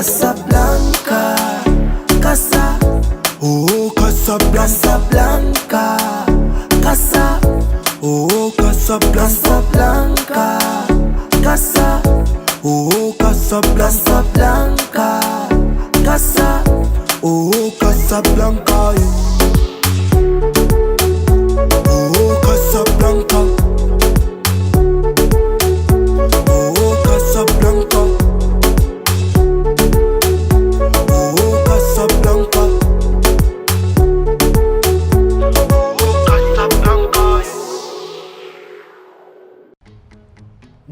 Casablanca, casa, oh Casablanca, Casablanca, casa, oh Casablanca, Casablanca, casa, oh Casablanca, Casablanca, casa, oh Casablanca, oh Casablanca, oh Casablanca.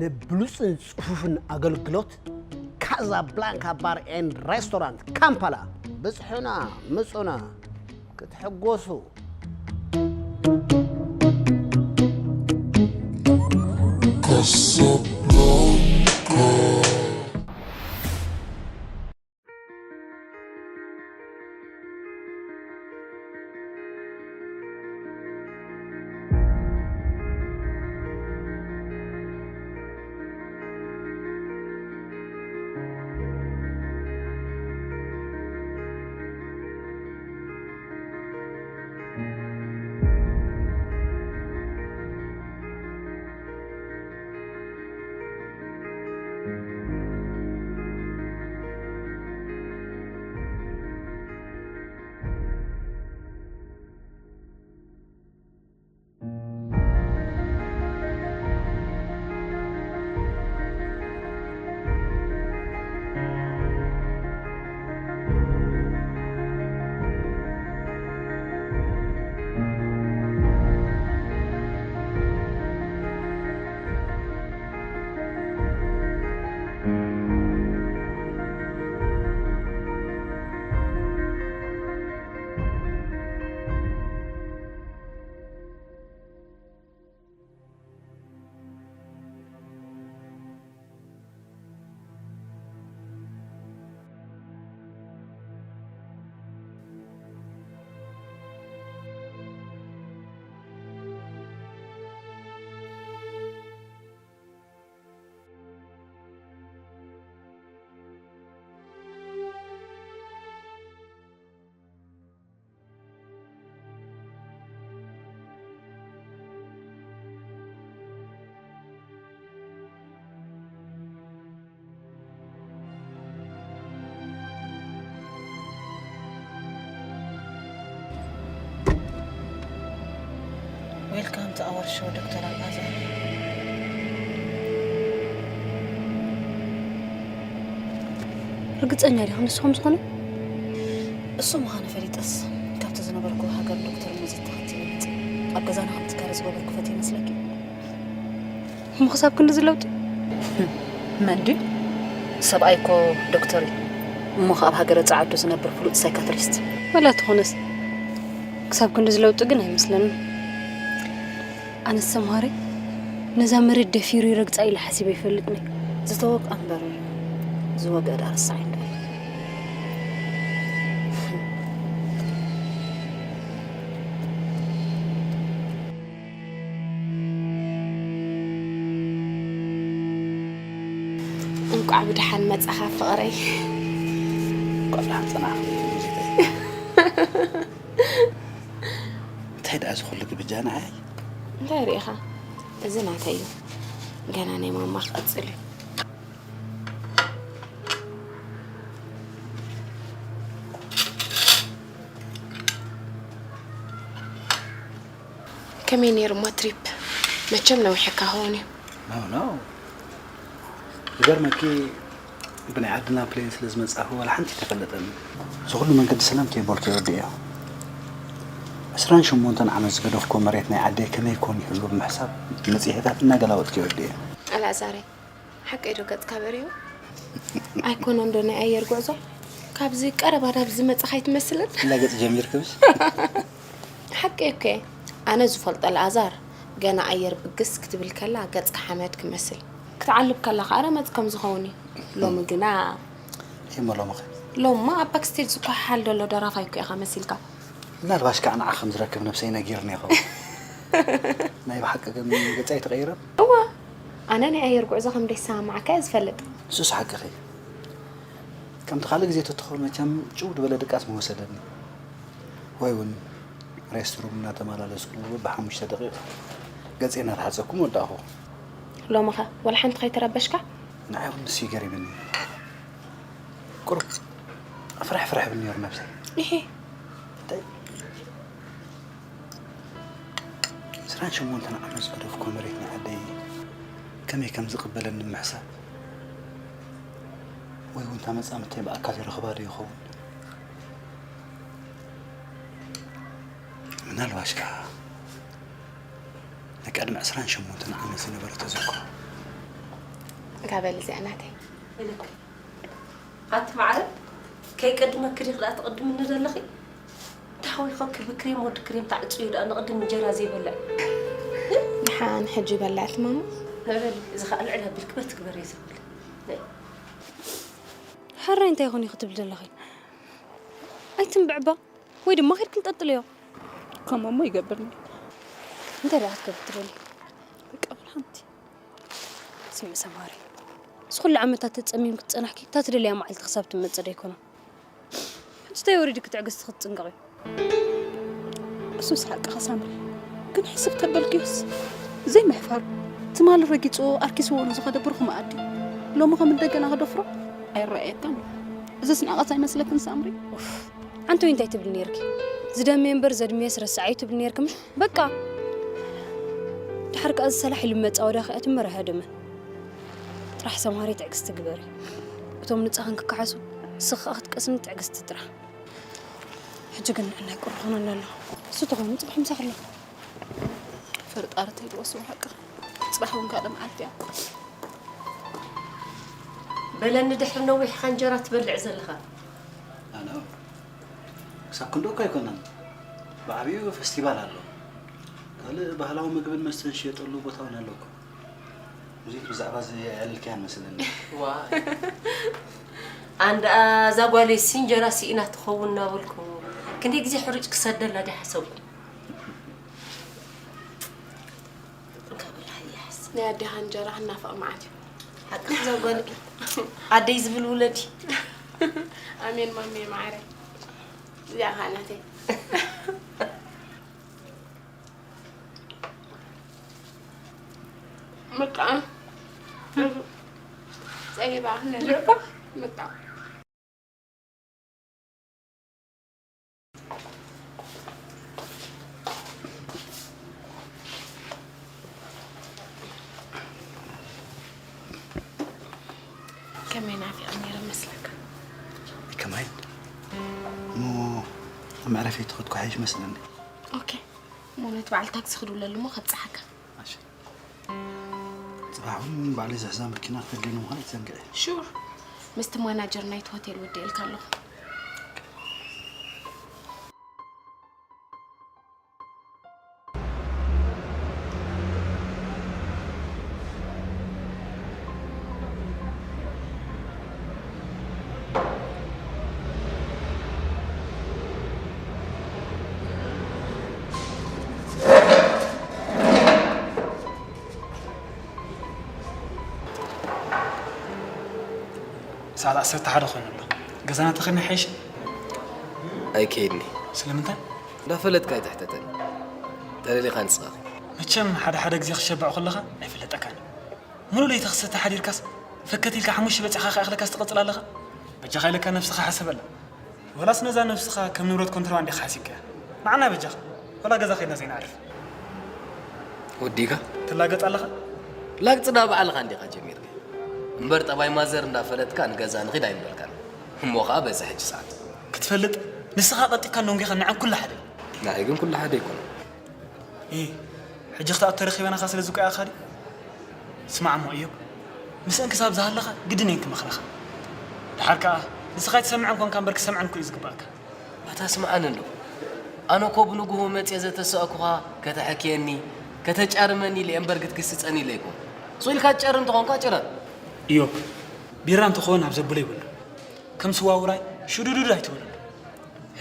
ንብሉጽን ጽፉፍን ኣገልግሎት ካዛብላንካ ባር ኤንድ ሬስቶራንት ካምፓላ ብጽሑና፣ ምጹና፣ ክትሕጎሱ። Welcome to our show, ዶክተር ኣልኣዛር። ርግጸኛ ዲኻ ንሱ ከም ዝኾነ? እሱ ምዃኑ ፈሊጠስ፣ ካብቲ ዝነበርኩ ሃገር ዶክተር መዚት ተኸቲለ መጺእ። ኣብ ገዛና ከም ትካረ ዝገበርኩ ፈትየ ይመስለኪ? እሞ ክሳብ ክንድዚ ለውጢ? መን ድዩ? ሰብኣይ እኮ ዶክተር እዩ። እሞ ከኣ ኣብ ሃገረ ጸዓዱ ዝነብር ፍሉጥ ሳይካትሪስት። ዋላ ተኾነስ፣ ክሳብ ክንድዚ ለውጢ ግን ኣይመስለንን። ኣነስ ሰምሃረይ ነዛ መሬት ደፊሩ ይረግጻ ኢለ ሓሲበ ኣይፈልጥን እየ። ዝተወቅዐ እምበር ዝወግአ ደኣ ረሳዕ እዩ እንዶ። እንቋዕ ብደሓን መጻኻ ፍቕረይ። እንቋዕ ብደሓን ጸናሕኺ ሙዚተይ። እንታይ ደኣ እዚ ኩሉ ግብጃ ንዓይ? እንታይ ርኢኻ? እዚ ናተይ እዩ። ገና ናይ ማማ ክቐጽል እዩ። ከመይ ነይሩ እሞ ትሪፕ? መቸም ነዊሕካ ክኸውን እዩ። ኖ፣ ኖ። ዝገርመኪ፣ ብናይ ዓድና ፕሌን ስለ ዝመጻኹ ዋላ ሓንቲ ተፈለጠኒ። እዚ ኩሉ መንገዲ ሰላም ከይበልኩ ይወዲ እዮ። ዕስራን ሸሞንተን ዓመት ዝገደፍኩ መሬት ናይ ዓደይ ከመይ ኮን ይህሉ ብምሕሳብ መጽሔታት እናገላበጥኩ ይወዲ እዮ። ኣልኣዛረይ፣ ሓቀይ ዶ ገጽካ በሪሁ? ኣይኮነን ዶ ናይ ኣየር ጉዕዞ? ካብዚ ቀረባ ናብዚ መጻኻ ኣይትመስልን? እንዳ ገጽ ጀሚርኪ ምሽ? ሓቀይ እኮ እየ። ኣነ ዝፈልጦ ኣልኣዛር፣ ገና ኣየር ብግስ ክትብል ከላ ገጽካ ሓመድ ክመስል። ክትዓልብ ከላ ከኣ ረመጽ ከም ዝኸውን እዩ። ሎሚ ግና እሞ ሎሚ ኸ? ሎማ ኣብ ባክስቴጅ ዝኳሓሓል ዘሎ ደራፋይ እኮ ኢኻ መሲልካ። ምናልባሽ ከዓ ንዓ ከም ዝረክብ ነብሰይ ነጊርኒ ይኸውን። ናይ ብሓቂ ግን ገጸይ ተቐይረ? እወ፣ ኣነ ናይ ኣየር ጉዕዞ ከም ደይሰማማዓካ እየ ዝፈልጥ። ንሱስ ሓቅኺ። ከምቲ ካልእ ግዜ ተትኸውን መቸም ጭው ዝበለ ድቃስ ምወሰደኒ። ወይ እውን ሬስትሩም እናተመላለስኩ ብሓሙሽተ ደቂቕ ገፀይ እናተሓፀብኩ ምወዳእኹ። ሎምኸ ዋላ ሓንቲ ከይተረበሽካ? ንዓይ እውን ንሱ ይገሪምኒ። ቁሩብ ፍርሕ ፍርሕ ብል ነይሩ ነብሰይ። ኢሄ። እንታይ? ዕስራን ሸሞንተን ዓመት ዝገደፍኩ መሬት ናይ ዓደይ ከመይ ከም ዝቕበለኒ ንምሕሳብ፣ ወይ እውን እታ መጻምድተይ ብኣካል ይረኽባ ዶ ይኸውን? ምናልባሽ ከኣ ናይ ቅድሚ ዕስራን ሸሞንተን ዓመት ዝነበረ ተዘክሮ። እካ በል እዚኣ ናተይ። ኣቲ ማዕረ፣ ከይቀድመኪ ዲኺ ደኣ ትቕድምኒ ዘለኺ? እንዳ ሓወይኮ ክቢ ክሬም ወዲ ክሬም ተዓጽዩ ደኣ ንቕድም እንጀራ ዘይበልዕ። ደሓን ሕጂ በላዕቲ ማማ። ንዕበሊ፣ እዚ ኸኣ ልዕል ኣቢልኪ በቲ ግበርዮ ዘብል። ነይ። ሕራይ እንታይ ይኾን ኢኺ ትብሊ ዘለኺ? ኣይትንብዕባ፣ ወይ ድማ ከይድኪ ንጠጥልዮ። ከምኡ እሞ ይገብርኒ። እንታይ ደኣ ክትገብሪ ትደሊ? በቃ በል ሓንቲ። ስምዒ ሰማሪ፣ እዚ ኩሉ ዓመታት ተጸሚምኪ ዝጸናሕኪ፣ እታ ትደልያ መዓልቲ ክሳብ ትመጽእ ዶ ኣይኮነን? ሕጂ እንታይ ወሪድኪ ትዕግስቲ ክትጽንቀቒ? እሱስ ሓቅኻ ሳምሪ፣ ግን ሕስብ ተበልክዮስ ዘይምሕፋር። ትማሊ ረጊጹ ኣርኪስዎ ንዝኸደ ብሩኽ መኣዲ ሎሚ ከም እንደገና ክደፍሮ ኣይረኣየካን። እዚስ ንዕቐት ኣይመስለክን ሳምሪ? ኡፍ፣ ኣንቲ ወይ እንታይ ትብሊ ነይርኪ? ዝደመየ እምበር ዘድመየስ ረስዓዮ ትብሊ ነይርኪ ምሽ? በቃ። ድሓር ከኣ እዚ ሰላሕ ኢሉ መጻወዳ ከኣ ትመራህ ደመን። ጥራሕ ሰምሃሪ ትዕግስቲ ግበሪ። እቶም ንጻኽን ክከሓሱ፣ ንስኺ ከኣ ክትቀስኒ ትዕግስቲ ጥራሕ። ሕጂ ግን ንዕናይ ቁሪ ኾነና ኣሎ። እሱ ተኾይኑ ጽባሕ ምሳሕ ኣሎ። ፈርጣሪ ተይድወሱ ሓቂ። ጽባሕ እውን ካልእ መዓልቲ እያ። በለኒ ድሕሪ ነዊሕኻ እንጀራ ትበልዕ ዘለኻ። ኣነ ክሳብ ክንዶ እኮ ኣይኮነን። ብዓብዩ ፈስቲቫል ኣሎ። ካልእ ባህላዊ ምግብን መስተን ዝሽየጠሉ ቦታ እውን ኣሎ እኮ። ብዙሕ ብዛዕባ እዚ ኣየዕለልክያን መስለኒ። ዋ። ኣንዳ እዛ ጓለይ ሲ እንጀራ ስኢና ትኸውን እናበልኩ ክንደይ ግዜ ሕሩጭ ክሰደላ ድየ ሓሰብኩ። ናይ ኣዴኻ እንጀራ ክናፍቕ መዓት እዩ። ሓቂ እዛ ጓል ኣደይ ዝብል ውለድ እዩ። ኣሜን ማሜ ማዕረ። እዚኣ ኸዓ ናተይ። ምቃ ጸይባ ክነልካ ምቃ። ከመይ ናፊቐ ነይረ መስለካ? ከማይ እሞ ኣብ መዕረፊ ተኸድኩ ሓይሽ መስለኒ። ኦኬ፣ እሞ ነቲ በዓል ታክሲ ክድውለሉ እሞ ከብጽሓካ። እሺ። ጽባሕ እውን ባዕለይ ዝሕዛ መኪና ክተድልየኒ ምዃን ኣይትዘንግዒ። ሹር። ምስቲ ማናጀር ናይቲ ሆቴል ወዲኤልካ ኣለኹ። ሰዓት ዓሰርተ ሓደ ኮይኑ ኣሎ። ገዛና ተኸድና ይሓይሽ? ኣይከይድኒ። ስለምንታይ? እንዳፈለጥካ ኣይትሕተተኒ። ተደሊኻ ንስኻ። መቸም ሓደ ሓደ ግዜ ክትሸብዕ ከለኻ ኣይፍለጠካን። ሙሉእ ለይቲ ክትሰቲ ሓዲርካስ፣ ፈከት ኢልካ ሓሙሽተ በጺሕካ ከይኣኽለካስ ትቕጽል ኣለኻ? በጃኻ ኢለካ ነብስኻ ሓሰበላ። ወላስ ነዛ ነብስኻ ከም ንብረት ኮንትሮባንድ ኢኻ ሓሲብካያ? ንዓና በጃኻ፣ ወላ ገዛ ከይድና ዘይነዕርፍ። ወዲእካ? ትላገጽ ኣለኻ? ላግጺ ናብ ባዕልኻ እንዲኻ ጀሚርካ። እምበር ጠባይ ማዘር እንዳፈለጥካ ንገዛ ንኺድ ኣይምበልካን። እሞ ኸኣ በዚ ሕጂ ሰዓት። ክትፈልጥ፣ ንስኻ ቀልጢፍካ እንዶ እንጌኻ ንዓን ኩሉ ሓደ። ንዓይ ግን ኩሉ ሓደ ኣይኮነን። ኢ፣ ሕጂ ክትኣቱ ተረኺበናኻ ስለ ዝቆያኻ ድዩ? ስማዕ እሞ እዮብ፣ ምስአን ክሳብ ዝሃለኻ ግድን እየን ክመኽራኻ። ደሓር ከኣ ንስኻ ኣይትሰምዐን ኮንካ እምበር ክሰምዐን እኮ እዩ ዝግባእካ። ኣታ ስምዓኒ እንዶ። ኣነ እኮ ብንግሆ መጽየ ዘተሰእኩኻ ከተሕክየኒ፣ ከተጫርመኒ ኢለ እየ እምበር ክትግስጸኒ ኢለ ኣይኮን። ስቕ ኢልካ ትጨርም እንተኾንካ ጭረም። እዮብ፣ ቢራ እንተኾን ኣብ ዘብሎ ይብሉ። ከም ስዋ ውራይ ሽዱዱድ ኣይትበሉ።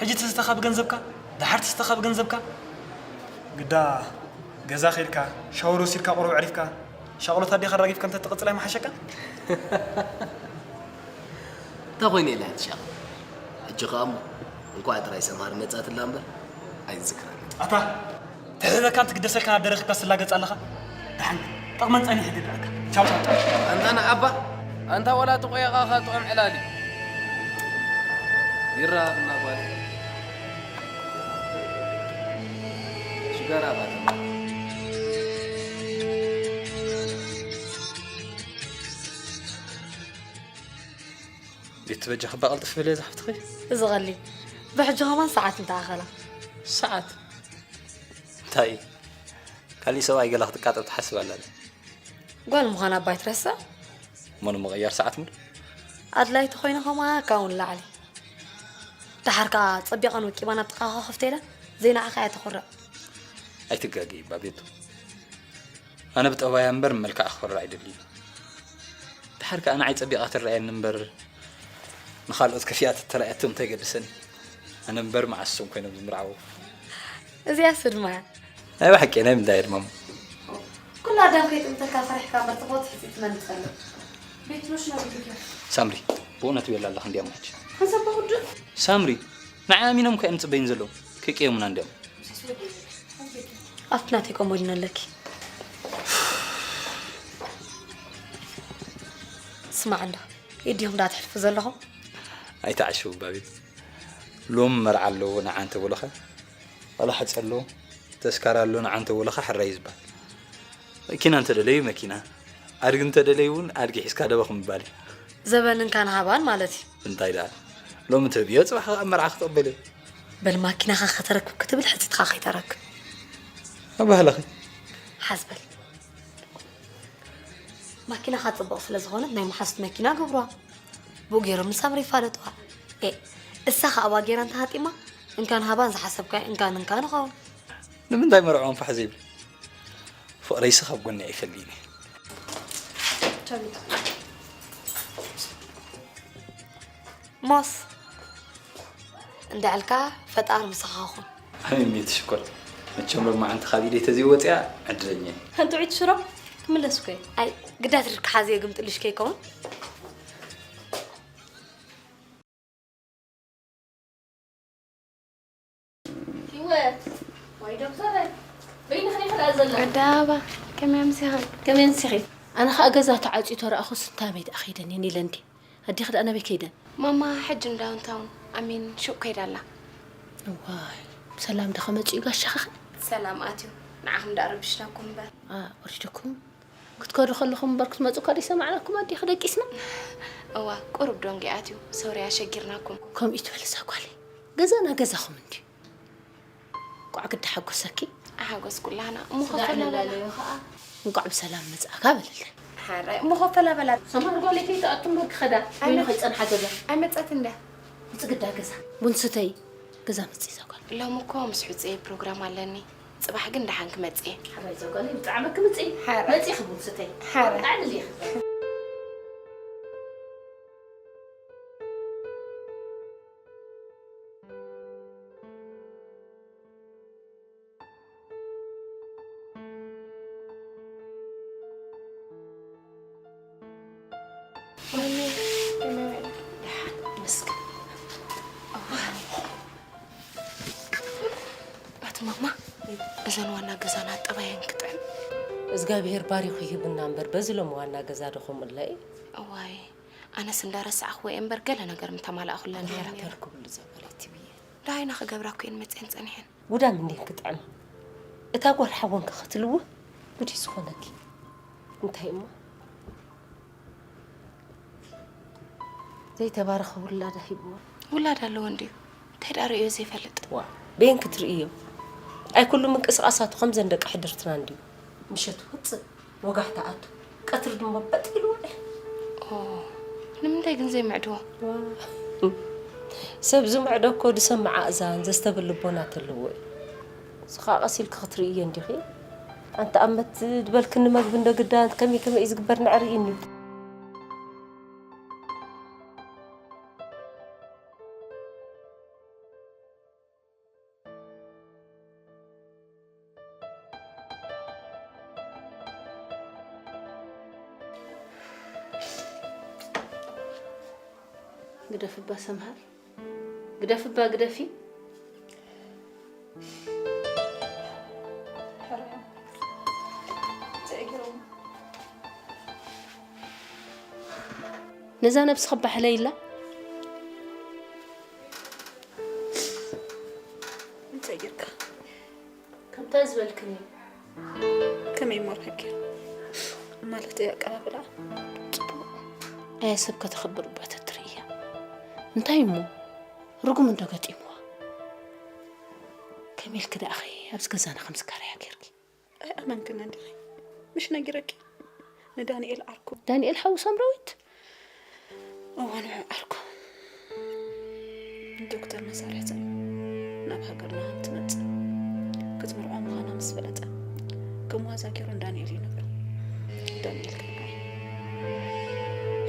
ሕጂ ትስተኻ ብገንዘብካ፣ ደሓር ትስተኻ ብገንዘብካ። ግዳ ገዛ ኸይድካ፣ ሻወር ወሲድካ፣ ቁሩብ ኣዕሪፍካ፣ ሻቕሎት ኣዴኻ ኣራጊፍካ እንተትቕጽል ኣይምሓሸካን? እንታይ ኮይነ ኢለ እያ ትሻቕ? ሕጂ ከኣ እሞ እንኳዕ ጥራይ ሰምሃር መጻትላ እምበር ኣይዝክረን። ኣታ ትሕተተካን ትግደሰልካን ኣደረኽካ ስላገጽ ኣለኻ። ደሓን ጥቕመን ጸኒሕ ይድልኣካ። ቻው ቻው ቻው። ኣንታ ንዓባ ኣንታ ወላ ጥቑየቓኻ ጥዑም ዕላል እዩ። ይረሃብና ጓል ሽጋራ ባትና። ቤት በጃ ክባ ቀልጥፍ በለ ዝሓፍትኺ። እዚ ቐሊ ብሕጂ ኸማን ሰዓት እንተኣኸላ። ሰዓት እንታይ? ካሊእ ሰብኣይ ገላ ክትቃጠብ ትሓስብ ኣላ። ጓል ምዃን ኣባይ ትረስዕ። እሞ ንምቕያር ሰዓት ምድ ኣድላይ ተኾይኑ ኸማ ካብኡ ንላዕሊ። ደሓር ከኣ ጸቢቓን ወቂባን ኣብ ጥቓኻ ኮፍ ተኢለ ዘይንዓኻ እያ ተኹርዕ። ኣይትጋገይ እባ ቤቱ። ኣነ ብጠባያ እምበር መልክዓ ክኾርዕ ኣይደልይን። ደሓር ከኣ ንዓይ ጸቢቓ ትረኣየኒ እምበር ንኻልኦት ከፊኣ ተተራእየቶም እንታይ ይገድሰኒ? ኣነ እምበር መዓስ እሶም ኮይኖም ዝምርዓዉ። እዚኣስ ድማ እያ። ናይ ብሓቂ ናይ ምንታይ እያ ድማ እሞ? ኩላ ኣዳም ከይጥምተካ ፈሪሕካ እምበር ትኾት ሕፂት መን ትፈልጥ? ቤት ሎሽን ኣበይ ገይርክዮ? ሳምሪ ብእውነት ይበላ ኣለኻ እንዲያሞ ሕጂ። ሓንሳብ ብውዱእ ሳምሪ ንዓይ ኣሚኖም እኮ እዮም ዝጽበይኒ ዘለዉ። ከይቀየሙና እንዲያሞ። ኣብቲ ናተይ ኮሞዲኖ ኣለኪ። ስማዕ እንዶ ኢድ ዲኹም ዳ ትሕልፉ ዘለኹም? ኣይትዓሽው ባቢት። ሎም መርዓ ኣለዎ ንዓ እንተበሉኻ ዋላ ሓፂ ኣለዎ ተስካር ኣሎ ንዓ እንተበሉኻ ሕራይ እዩ ዝበሃል። መኪና እንተደለዩ መኪና ኣድጊ እንተደለዩ እውን ኣድጊ ሒዝካ ደበኽ ምባል እዩ። ዘበን እንካን ሃባን ማለት እዩ። እንታይ ደኣ ሎሚ ትህብዮ ፅባሕ ኣብ መርዓ ክትቕበልዮ። በል ማኪናኻ ከተረክብ ክትብል ሕፅትኻ ከይተረክብ። ኣባህለኺ። ሓዝ በል። ማኪናኻ ፅቡቕ ስለ ዝኾነት ናይ መሓዙት መኪና ገብሩዋ። ብኡ ገይሮም ንሳምሪ ይፋለጥዋ። ኤእ እሳ ኸኣ ኣብኣ ገይራ እንተሃጢማ እንካን ሃባን ዝሓሰብካዮ እንካን እንካን ይኸውን። ንምንታይ መርዕኦም ፋሕ ዘይብል? ፍቕረይሲ ካብ ጎኒ ኣይፈልይን እየ። ሞስ እንድዕልካ ፈጣር ምሳኻ ኹን። ኣሜን ቤት ሽኮር መቸም ሎማዓንቲ ካብ ኢደይ ተዘይወፅያ ዕድለኛ እየ። ሕንጥዒት ሽሮ ክምለስ እኮ እየ። ኣይ ግዳት ርክሓ ዘየግምጥልሽ ከይከውን። ህይወት ወይ ዶክተር በይንኽን ይኽዳ ዘላ ኣዳባ ከመይ ኣምሲኻ ከመይ ኣምሲኺ ኣነ ኸኣ ገዛ ተዓፅዩ ተረኣኹስ እንታ ኣበይ ደኣ ከይደን እየን ኢለ እንዲ ኣዴኺ ደኣ ናበይ ከይደን ማማ ሕጂ እንዳውንታውን ኣሜን ሹቕ ከይዳ ኣላ እዋይ ብሰላም ዶ ከመፅኡ ጋሻኺ ኸ ሰላም ኣትዩ ንዓኹም ደኣ ረቢሽናኩም እምበር ወሪድኩም ክትከዱ ከለኹም እምበር ክትመፁ እኳ ደይሰማዕናኩም ኣዴኺ ደቂስና። እዋ ቁሩብ ዶንጊ ኣትዩ ሶሪ ኣሸጊርናኩም። ከምኡ ይትበል እዛ ጓለይ ገዛና ገዛኹም እንድዩ። እንቋዕ ግዲ ሓጎሰኪ። ኣይሓጎስኩላህና እሞ ስጋዕ ከፈላ በላ። ንላለዮ ኸዓ። እንቋዕ ብሰላም መፃእካ በልለይ። ሓራይ እሞ ከፈላ በላ። ሰማን ጓለይ ከይትኣቱ እምበር ክኸዳ ኮይኑ ኣይመ- ከይፀንሓ ገዛ። ኣይመፀትን ድያ። ውፂ ግዳ ገዛ ቡን ስተይ ገዛ መፂ እዛ ጓል። ሎሚ እኮ ምስ ሑፀየ ፕሮግራም ኣለኒ። ፅባሕ ግን ደሓን ክመፅእ እየ። ሓራይ እዛ ጓለይ ብጣዕሚ ክምፅእ። ሓራይ። መፂ ክቡን ስተይ። ሓራይ። ብጣዕሚ ልኢኺ። ኣቲ ማማ እዘን ዋና ገዛና ጠባየን ክጥዕም እግዚኣብሄር ባሪኹ ይህብና እምበር በዚ ሎም ዋና ገዛ ዶ ከምኡ እለ እዩ እዋይ ኣነስ እንዳረሳዕኽዎ እየ እምበር ገለ ነገር ምተማላእኹለን ነይረ ተርክብሉ ዘበለይቲ ብየ ደሃይና ክገብራ እኮ እየን መፅየን ፀኒሐን ውዳም እንዴን ክጥዕማ እታ ጓል ሓወንኪ ክትልው ጉድ እዩ ዝኾነኪ እንታይ እሞ ዘይተባረኸ ውላዳ ሂብዎ ውላድ ኣለዎ እንድዩ እንታይ ደኣ ርእዮ ዘይፈልጥ ዋ ቤን ክትርእዮ ኣይ ኩሉ ምንቅስቓሳቱ ከምዘን ደቂ ሕድርትና እንድዩ ምሸት ወፅእ ወጋሕታ ኣቱ ቀትሪ ድማ በጥ ኢሉ ውዕል ኦ ንምንታይ ግን ዘይምዕድዎ ሰብ ዝምዕዶ እኮ ዝሰምዕ ኣእዛን ዘስተብል ልቦና ተለዎ እዩ ንስኻ ቀስ ኢልኪ ክትርእዮ እንዲኺ ኣንቲ ኣመት ዝበልክኒ መግቢ እንዶ ግዳ ከመይ ከመይ እዩ ዝግበር ንዕርኢኒ ግደፍባ ሰምሃር፣ ግደፍባ፣ ግደፊ። ነዛ ነብስኺ ኣባሕለይላ። እንታይ ጌርካ? ከምታ ዝበልክኒ። ከመይ እሞ ርሕቂ ማለት እዩ ኣቀባብላ። ጽቡቕ። ኣየ ሰብ ከተኽብር እባ ተትርእያ። እንታይ እሞ ርጉም እንዶ ገጢምዋ። ከመይ ኢልኪ ደኣኺ ኣብዚ ገዛና ከም ዝካረያ ጌርኪ? ኣይኣመንክን እንዲኺ። ምሽ ነጊረኪ። ንዳንኤል ዓርኩ። ዳንኤል ሓው ሳምራዊት? እወ ንዑ ዓርኩ። ዶክተር መሳርሕትን ናብ ሃገርና ከም ትመጽእ ክትምርዖ ምዃና ምስ ፈለጠ ከም ዋዛ ገይሩ ንዳንኤል ይነግሮ። ዳንኤል ከማይ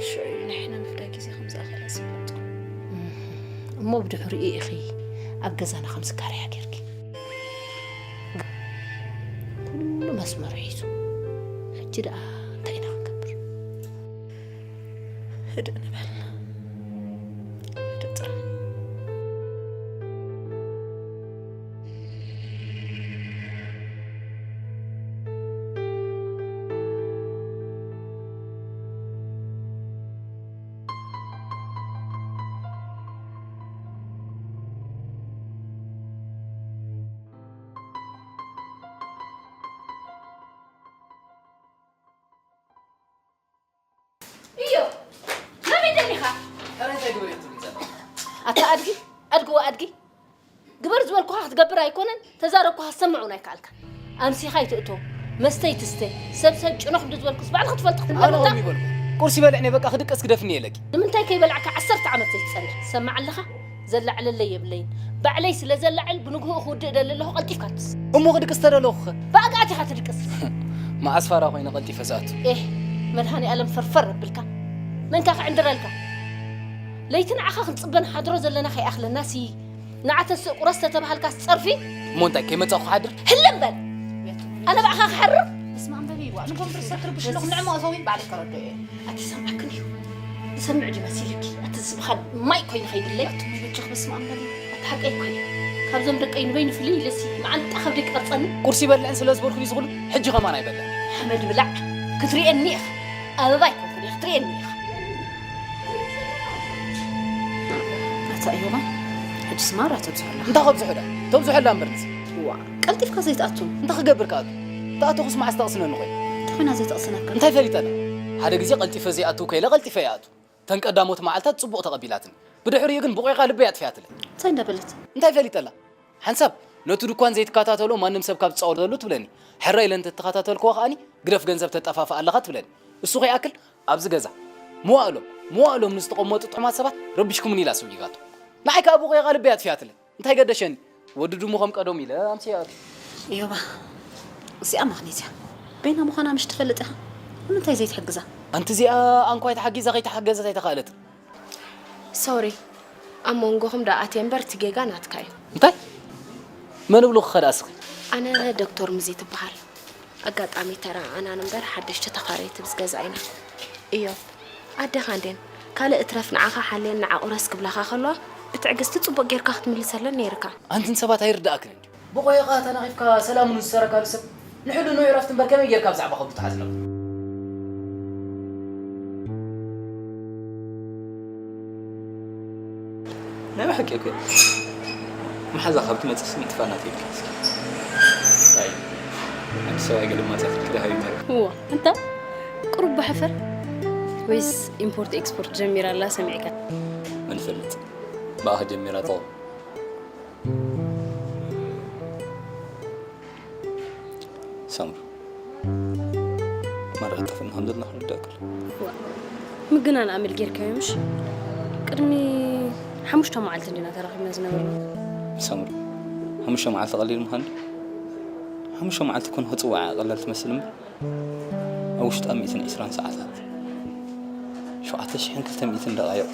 ሽዑ እዩ ናይ ሕነ ምፍዳይ ግዜ ከም ዝኣኸለ ዝፍለጡ። እሞ ብድሕሪኡ ኢኺ ኣብ ገዛና ከም ዝካረያ ጌርኪ። ኩሉ መስመሩ ሒዙ። ሕጂ ደኣ እንታይ ኢና ክንገብር? ህድእ ንበል። ህድእ ጥራሕ። እዮ፣ ናበይ ደሊኻ? ኣታ ኣድጊ፣ ኣድጊ ወኣድጊ። ግበር ዝበልኩኻ ክትገብር ኣይኮነን፣ ተዛረብኩኻ ክትሰምዕ እውን ኣይከኣልካን። ኣምሲኻ ኣይትእቶ፣ መስተ ኣይትስተ፣ ሰብ ሰብ ጭኖ ክንዲ ዝበልኩስ ባዕልኺ ትፈልጢ ክትብል ኣነ ኣለካ። ከምኡ ይበልኩ። ቁርሲ በልዕኒ በቃ ክድቅስ ግደፍኒ ኢለኪ። ንምንታይ ከይበላዕካ ዓሰርተ ዓመት ዘይትጸንሕ? ትሰምዕ ኣለኻ? ዘላዕለለይ የብለይን። ባዕለይ ስለ ዘላዕል ብንግሆኡ ክውድእ ደሊ ኣለኹ፣ ቀልጢፍካ ትስ። እሞ ክድቅስ ተደለኹኸ? ብኣግኣት ኢኻ ትድቅስ። መዓስ ፋራ ኮይነ ቀልጢፈ ዝኣቱ? ኤህ፣ መድሃኔ ኣለም ፈርፈር ኣብልካ። መንካ ክዕንድረልካ? ለይቲ ንዓኻ ክንጽበ ንሓድሮ ዘለና ከይኣኽለናሲ፣ ንዓ ተስእ ቁረስ ተተባሃልካስ ጸርፊ? እሞ እንታይ ከይመጻኹ ክሓድር? ህልም በል! ኣነ ብኣኻ ክሓርር? በስመ ኣብ በሊ፣ ዋ፣ ንጎንብር ሰብ ትርብሽ ኣለኹ፣ ንዕሞ እተዊ ባዕለይ ከረድኦ እየ። ኣቲ ሰምዓክን እዩ። ዝሰምዕ ድዩ መሲልኪ? ኣቲ ዝብኻል ማይ ኮይኑ ከይብለይ? ኣቱም ይበጃኽ በስመ ኣብ በሊ። ኣቲ ሓቀይ እኮ እዩ። ካብዞም ደቀይ ንበይኑ ፍልይ ኢለሲ መዓንጣ ከብደይ ክቐርጸኒ? ቁርሲ ይበልዕን ስለ ዝበልኩ ድዩ ዝኹሉ? ሕጂ ከማን ኣይበልዕን። ሓመድ ብላዕ። ክትርእየኒ ኢኻ። ኣበባ ኣይኮንኩን እየ፣ ክትርእየኒ ኢኻ። ኣታ እዮባ፣ ሕጂ ስማራ ተብዝሖ ኣለኻ። እንታይ ከብዝሖ ደኣ? ተብዝሖ ኣላ እምበር ንስ። ዋ፣ ቀልጢፍካ ዘይትኣቱ። እንታይ ክገብር ክኣቱ? ተኣተኹስ መዓስ ተቕስነኒ ኮይና? እንታይ ኮይና ዘይተቕስነካ? እንታይ ፈሊጠ ኣነ? ሓደ ግዜ ቀልጢፈ ዘይኣቱ ከይለ ቀልጢፈ ይኣቱ። ተን ቀዳሞት መዓልታት ጽቡቕ ተቐቢላትኒ። ብድሕሪኡ ግን ብቑዕቃ ልበይ ኣጥፊኣትለይ። እንታይ እንዳበለት? እንታይ ፈሊጠላ? ሓንሳብ ነቲ ድኳን ዘይትከታተሎ ማንም ሰብ ካብ ዝጻወተሉ ትብለኒ። ሕራይ ኢለ እንተተኸታተልክዋ ከኣኒ ግደፍ ገንዘብ ተጠፋፍእ ኣለኻ ትብለኒ። እሱ ከይኣክል ኣብዚ ገዛ መዋእሎም መዋእሎም ንዝተቐመጡ ጥዑማት ሰባት ረቢሽኩምኒ ኢላ ስዊጋቶ። ንዓይ ከኣ ብቑዕቃ ልበይ ኣጥፊኣትለይ። እንታይ ገደሸኒ? ወዲ ድሙ ከም ቀደሙ ኢለ ኣምስየ ኣትዩ። እዮባ፣ እዚኣ ምኽኒት እያ። በይና ምዃና ምሽ ትፈልጥ ኢኻ። ንምንታይ ዘይትሕግዛ? ኣንቲ እዚኣ ኣንኳይ ተሓጊዛ ከይተሓገዘት ኣይተኻእለትን። ሶሪ፣ ኣብ መንጎኹም ደኣ ኣትየ እምበር እቲ ጌጋ ናትካ እዩ። እንታይ? መን እብሉኺ ኸ ደኣ እስኺ? ኣነ ዶክተር ሙዚ ትበሃል። ኣጋጣሚ ተረኣኣናን እምበር ሓደሽቲ ተኻረይቲ ምስ ገዛ ኢና። እዮብ፣ ኣዴኻ እንዴን ካልእ እትረፍ ንዓኻ ሓልየን ንዓ ቁረስ ክብላኻ ከለዋ ብትዕግስቲ ጽቡቕ ጌርካ ክትምልሰለን ነይርካ። ኣንቲ ንሰባት ኣይርድኣክን እንድዩ። ብቆይቓ ተናቒፍካ ሰላሙ ንዝሰረካሉ ሰብ ንሕልንኡ ዕረፍቲ እምበር ከመይ ጌርካ ብዛዕባ ከብዱ ትሓዝነሉ? ናይ ብሓቂ እኮ መሓዛ ካብ ትመጽእስ ምጥፋእ ናተይ ኢልካ እስኪ። ኣይ፣ ኣዲስ ኣበባ ገለ ማጻት ክዳ ሃዩ ማለት። እዋ፣ እንታ ቁሩብ ብሓፈር ወይስ ኢምፖርት ኤክስፖርት ጀሚራ ኣላ ሰሚዕካ? መን ይፈልጥ? ብኣኻ ጀሚራ ትኸውን። ሳምሩ፣ ማራ ጠፍእና ከም ዘለና ክርዳእካ ኣለዎ። ዋ፣ ምግናን ኣመል ጌርካዮ ምሽ? ቅድሚ ሓሙሽተ መዓልቲ እንዲና ተራኺብና ዝነበርና። ሳምሩ፣ ሓሙሽተ መዓልቲ ቀሊል ምዃን ድዩ? ሓሙሽተ መዓልቲ እኮ ንኽጽውዓ ቀላል ትመስል እምበር፣ ኣብ ውሽጣ ሚእትን ዕስራን ሰዓታት፣ ሸውዓተ ሽሕን ክልተ ሚእትን ደቓይቕ፣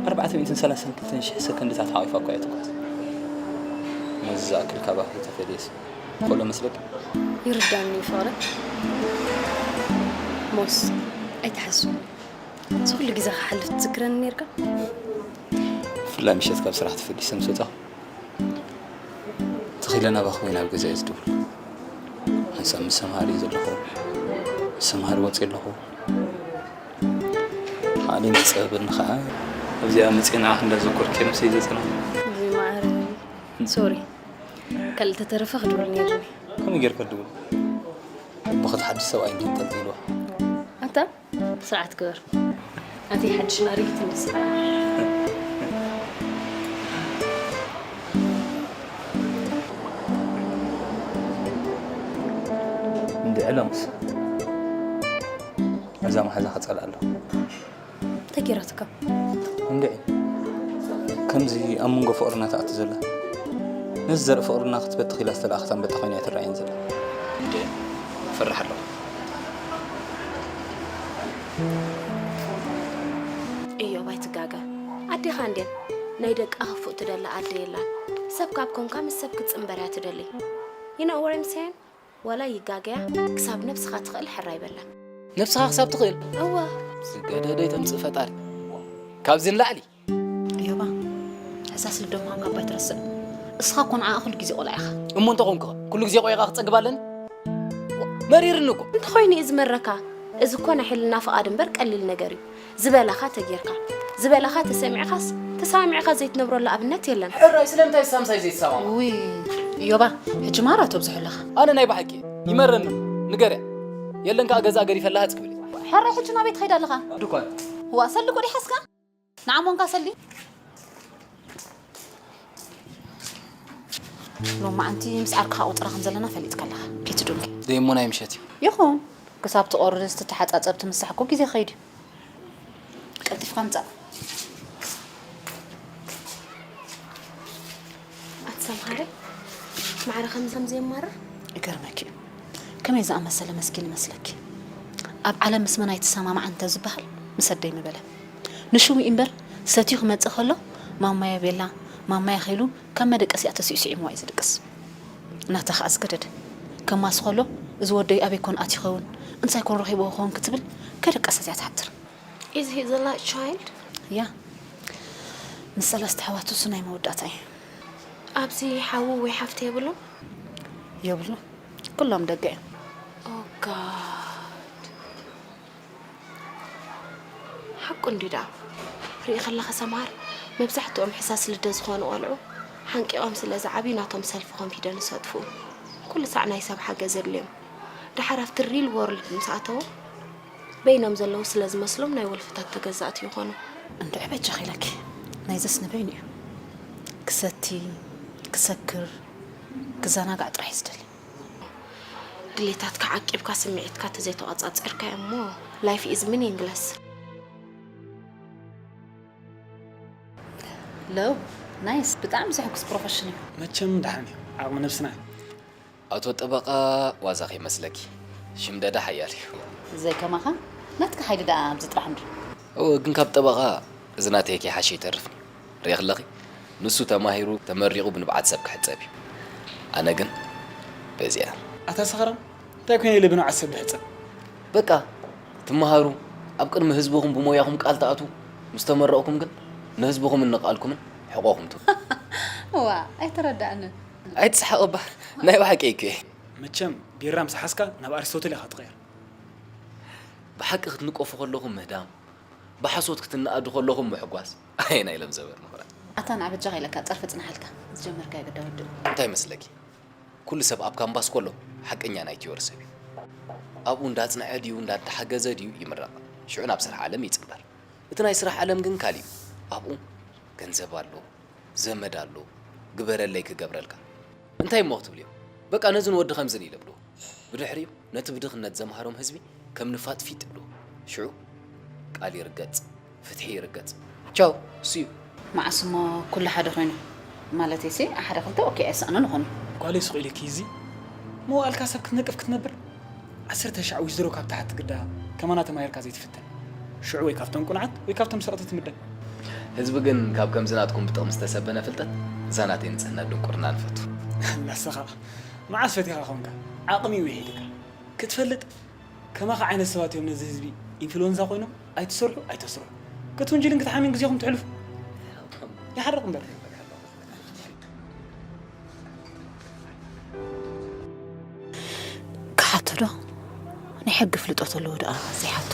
ኣርባዕተ ሚእትን ሰላሳን ክልተን ሽሕ ሰከንድታት ሓቒፋ እኮ እያ ትጓዝ። ነዚ ዝኣክል ካባኺ ተፈልየስ ኮሎ መስለኪ? ይርዳኒ እዩ ፍቕረ። ሞስ፣ ኣይትሓስብ። እዚ ኩሉ ግዜ ክሓልፍ ትዝክረኒ ነርካ? ብፍላይ ምሸት ካብ ስራሕ ተፈሊሰ ምስ ወጻኹ፣ ትኺለ ናባኹም ወይ ናብ ገዛ እየ ዝድውል። ሓንሳብ ምስ ሰምሃር እየ ዘለኹ። ምስ ሰምሃር ወፂእ ኣለኹ። ዓለም ትፀበበኒ ከዓ ኣብዚኣ መፅአ ንዓኺ እንዳዘኮርኩ እየ ነብሰይ ዘፅናንዕ። ወይ መዓረይ፣ ሶሪ፣ ካልእ ተተረፈ ክድውል ነይሩኒ። ከመይ ጌርካ ትድውል? እሞ ክትሓድሽ ሰብኣይ እንተንጠልጢልዋ። ኣታ ስርዓት ግበር። ኣቲ ሓድሽ ኣረጊት እንድስራ። እንድዒ ሎምስ ነዛ መሓዛ ክጸልኣ ኣለኹ። እንታይ ገይራትካ? እንድዒ ከምዚ ኣብ መንጎ ፍቕርና ትኣቱ ዘላ፣ ነዚ ዘርኢ ፍቕርና ክትበትኽ ኢላ ዝተላእኸት ኣንበጣ ኮይና እያ ትረኣየኒ ዘላ። እንድዒ እፈርሕ ኣለኹ። እዮብ ኣይትጋገ። ኣዴኻ እንድየን ናይ ደቃ ክፉእ ትደሊ ኣደ የላን። ሰብ ካብ ኮንካ ምስ ሰብ ክትጽንበር እያ ትደሊ። You know what I'm saying? ዋላ ይጋገያ ክሳብ ነብስኻ ትኽእል ሕራይ በላ። ነብስኻ ክሳብ ትኽእል? እወ። ዝገደደ ይተምጽእ ፈጣሪ። ካብዚ ንላዕሊ? እዮባ፣ ሕሳስ ልደ ምዃንካ እኳ ኣይትረስዕ። እስኻ እኮ ንዓኣ ኩሉ ግዜ ቆልዓ ኢኻ። እሞ እንተኾንኩ ኸ? ኩሉ ግዜ ቆይቓ ክጸግብ ኣለኒ? መሪርኒ እኮ። እንተኾይኑ እዩ ዝመረካ። እዚ እኮ ናይ ሕልና ፍቓድ እምበር ቀሊል ነገር እዩ። ዝበላኻ ተጌርካ፣ ዝበላኻ ተሰሚዕኻስ፣ ተሰማሚዕካ ዘይትነብረሉ ኣብነት የለን። ሕራይ ስለምንታይ ሳምሳይ ዘይትሰማማዕ? ውይ፣ እዮባ፣ ሕጂ ማራ ተብዝሖ ኣለኻ። ኣነ ናይ ብሓቂ ይመረኒ፣ ንገርያ። የለን ከኣ ገዛ ገዲፈላ ሃጽ ክብል። ሕራይ ሕጂ ናበይ ትኸይድ ኣለኻ? ድኳን። ዋ፣ ሰሊ እኮ ዲሓስካ? ንዓሞንካ ሰሊ። ሎማዓንቲ ምስ ዓርክኻ ቁጽራ ከም ዘለና ፈሊጥካ ኣለኻ። ኬቲ ዱንኪ። ደይሞ ናይ ምሸት እዩ። ይኹን። ክሳብ ትቖርስ፣ ትተሓጻጸብ፣ ትምሳሕ እኮ ግዜ ክኸይድ እዩ። ቀልጢፍካ ምጻእ። ኣቲ ሰምሃረ፣ ማዕረ ከምዚ ከም ዘየማርር? ይገርመኪ እዩ። ከመይ ዝኣመሰለ መስኪን ይመስለኪ። ኣብ ዓለም ምስ መን ኣይትሰማማዕን እንተዝበሃል፣ ምስ ኣደይ ምበለ። ንሽሙ እዩ እምበር፣ ሰትዩ ክመጽእ ከሎ፣ ማማየ ቤላ፣ ማማየ ከ ኢሉ ካብ መደቀሲኣ ተሲኡ ስዒምዋ እዩ ዝድቅስ። ናታ ከኣ ዝገደደ። ከማሲ ከሎ፣ እዚ ወደይ ኣበይ ኮን ኣትዩ ይኸውን? እንታይ ኮን ረኺብዎ ክኸውን? ክትብል ከይደቀሰት እያ ትሓድር። Is he the last child? ያ። ምስ ሰለስተ ኣሕዋቱ እሱ ናይ መወዳእታ እዩ። ኣብዚ ሓዉ ወይ ሓፍቲ የብሉን? የብሉን። ኩሎም ደገ እዮም። Oh God. ሓቁ እንድዩ ደኣ። ርኢ ከለኻ ሰምሃር፣ መብዛሕትኦም ሕሳስ ልደ ዝኾኑ ቆልዑ ሓንቂቖም ስለ ዝዓብዩ ናቶም ሰልፍ ኮንፊደንስ ኣጥፍኡ። ኩሉ ሳዕ ናይ ሰብ ሓገዝ የድልዮም። ደሓር ኣብቲ ሪል ዎርልድ ምስ ኣተዉ፣ በይኖም ዘለዉ ስለ ዝመስሎም ናይ ወልፍታት ተገዛእቲ ይኾኑ። እንድዒ በጃኺ ኢለኪ፣ ናይዘስ ንበይኑ እዩ። ክሰቲ፣ ክሰክር፣ ክዘናጋዕ ጥራሕ እዩ ዝደሊ። ድሌታትካ ዓቂብካ ስምዒትካ ተዘይተቖጻጺርካዮ እሞ life is meaningless። ለው፣ ናይስ፣ ብጣዕሚ ዘሐጉስ ፕሮፈሽን እዩ። መቸም ደሓን እዩ፣ ዓቕሚ ነብስና እዩ። ኣቶ ጠበቓ ዋዛ ከይመስለኪ፣ ሽምደዳ ሓያል እዩ። ዘይከማኻ ናትካ ሓይሊ ደኣ ኣብዚ ጥራሕ እንድዩ። እወ፣ ግን ካብ ጠበቓ እዚ ናተይ ከይሓሸ ይተርፍኒ። ርእኺ ኣለኺ፣ ንሱ ተማሂሩ ተመሪቑ ብንብዓት ሰብ ክሕጸብ እዩ። ኣነ ግን በዚኣ። ኣታ ሰኽራም፣ እንታይ ኮይነ ኢለ ብንብዓት ሰብ ድሕጸብ? በቃ፣ ትመሃሩ፣ ኣብ ቅድሚ ህዝብኹም ብሞያኹም ቃል ትኣትዉ፣ ምስ ተመረቕኩም ግን ንህዝብኹምን ንቓልኩምን ሕቖኹም ትህቡ። ዋ፣ ኣይተረዳእንን። ኣይትስሓቕ እባ፣ ናይ ብሓቂ እኮ እየ። መቸም ቢራ ምስ ሓዝካ ናብ ኣሪስቶትል ኢኻ ትቕየር። ብሓቂ ክትንቀፉ ከለኹም ምህዳም፣ ብሓሶት ክትነኣዱ ከለኹም ምሕጓስ። ኣየናይ ኢሎም ዘበር ምኹራዕ። ኣታ ንዓ በጃኻ ኢለካ ጸርፊ ጽናሓልካ፣ ዝጀመርካዮ ግዳ ወድእ። እንታይ መስለኪ? ኩሉ ሰብ ኣብ ካምባስ ከሎ ሓቀኛ ናይ ቲዮሪ ሰብ እዩ። ኣብኡ እንዳጽንዐ ድዩ እንዳተሓገዘ ድዩ ይምረቕ። ሽዑ ናብ ስራሕ ዓለም ይጽንበር። እቲ ናይ ስራሕ ዓለም ግን ካልእ እዩ። ኣብኡ ገንዘብ ኣሎ፣ ዘመድ ኣሎ፣ ግበረለይ ክገብረልካ። እንታይ እሞ ክትብልዮ? በቃ ነዝን ወዲ ከምዝን ኢለ ብልዎ። ብድሕሪኡ ነቲ ብድኽነት ዘምሃሮም ህዝቢ ከም ንፋጥ ፊጥ ይብልዎ። ሽዑ ቃል ይርገጽ፣ ፍትሒ ይርገጽ። ቻው፣ see you። መዓስ እሞ ኩሉ ሓደ ኮይኑ? ማለተይሲ ሓደ ክልተ ኦኬ ኣይሰኣኑን ይኾኑ። ጓለይ ስቕ ኢልኪ እዚ መዋእልካ ሰብ ክትነቅፍ ክትነብር? ዓሰርተ ሻዕ ዊዝድሮ ካብ ትሓቲ ግዳ ከማና ተማሂርካ ዘይትፍተን። ሽዑ ወይ ካብቶም ቁኑዓት ወይ ካብቶም ሰረቕቲ ትምደብ። ህዝቢ ግን ካብ ከምዚ ናትኩም ብጥቕሚ ዝተሰበነ ፍልጠት እዛ ናተይ ንጽህና ድንቁርና ንፈቱ። ንስኻ መዓስ ፈቲኻ ኾንካ? ዓቕሚ እዩ ውሒድካ። ክትፈልጥ ከማኻ ዓይነት ሰባት እዮም ነዚ ህዝቢ ኢንፍሉወንዛ ኮይኖም ኣይትሰርሑ ኣይተስርሑ፣ ክትውንጅልን ክትሓምን ግዜኹም ትሕልፉ። ይሓርቕ እምበር። ክሓቶ ዶ? ናይ ሕጊ ፍልጠት ኣለዎ ደኣ ዘይሓቶ።